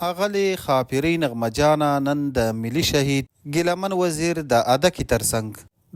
اغلې ښاپېرۍ نغمه جانه نن د ملي شهید ګیله من وزیر د ادکې ترڅنګ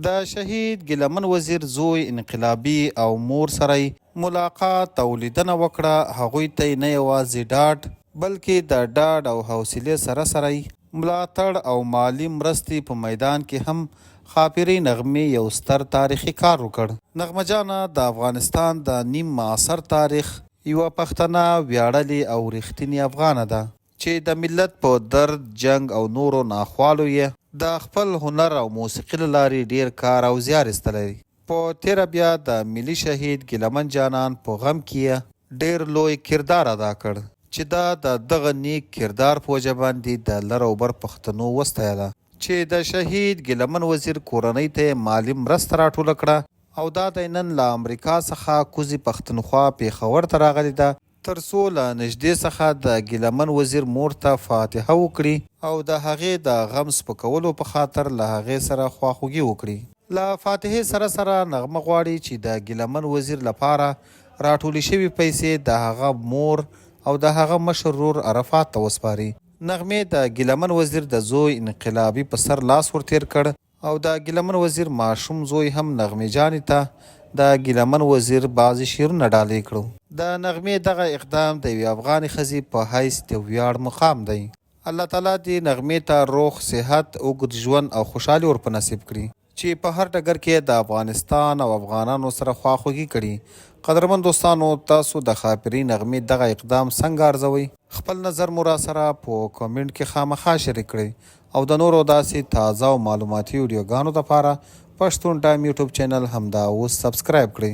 د شهید ګیله من وزیر زوی انقلابي او مور سره یې ملاقات او لیدنه وکړه، هغوی ته یې نه یوازې ډاډ، بلکې د ډاډ او حوصلې سره سره یې ملاتړ او مالي مرستې په میدان کې هم ښاپېرۍ نغمې یو ستر تاریخي کار وکړ. نغمه جانه د افغانستان د نیم معاصر تاریخ یوه پښتنه ویاړلې او رښتینې افغانه ده، چې د ملت په درد، جنګ او نورو ناخوالو یې د خپل هنر او موسیقي له لارې ډېر کار او زیار ایستلی، په تېره بیا د ملي شهید ګیله من جانان په غم کې یې ډېر لوی کردار ادا کړ، چې دا د دغه نیک کردار په وجه باندې د لر او بر پښتنو وستایله، چې د شهید ګیله من وزیر کورنۍ ته یې مالي مرسته راټوله کړه او دا دی نن له امریکا څخه کوزې پښتونخوا پېښور ته راغلې ده، تر څو له نږدې څخه د ګیله من وزیر مور ته فاتحه وکړي او د هغې د غم سپکولو په خاطر له هغې سره خواخوږي وکړي. له فاتحې سره سره نغمه غواړي چې د ګیله من وزیر لپاره راټولې شوې پیسې د هغه مور او د هغه مشر ورور عرفات ته وسپاري. نغمې د ګیله من وزیر د زوی انقلابي په سر لاس ورتېر کړ او د ګیله من وزیر ماشوم زوی هم نغمې جانې ته د ګیله من وزیر بعضې شعرونه ډالۍ کړو. د نغمې دغه اقدام د یوې افغانې ښځې په حیث د ویاړ مقام دی. الله تعالی دې نغمې ته روغ صحت، اوږد ژوند او خوشحالي ور په نصیب کړي. چې په هر ډګر کې یې د افغانستان او افغانانو سره خواخوږي کړې. قدرمن دوستانو تاسو د ښاپیرۍ نغمې دغه اقدام څنګه ارزوئ؟ خپل نظر مو راسره په کمنټ کې خامخا شریک کړئ او د نورو داسې تازه او معلوماتي ویډیوګانو لپاره پښتون ټایم یوټیوب چینل همدا اوس سبسکرایب کړئ.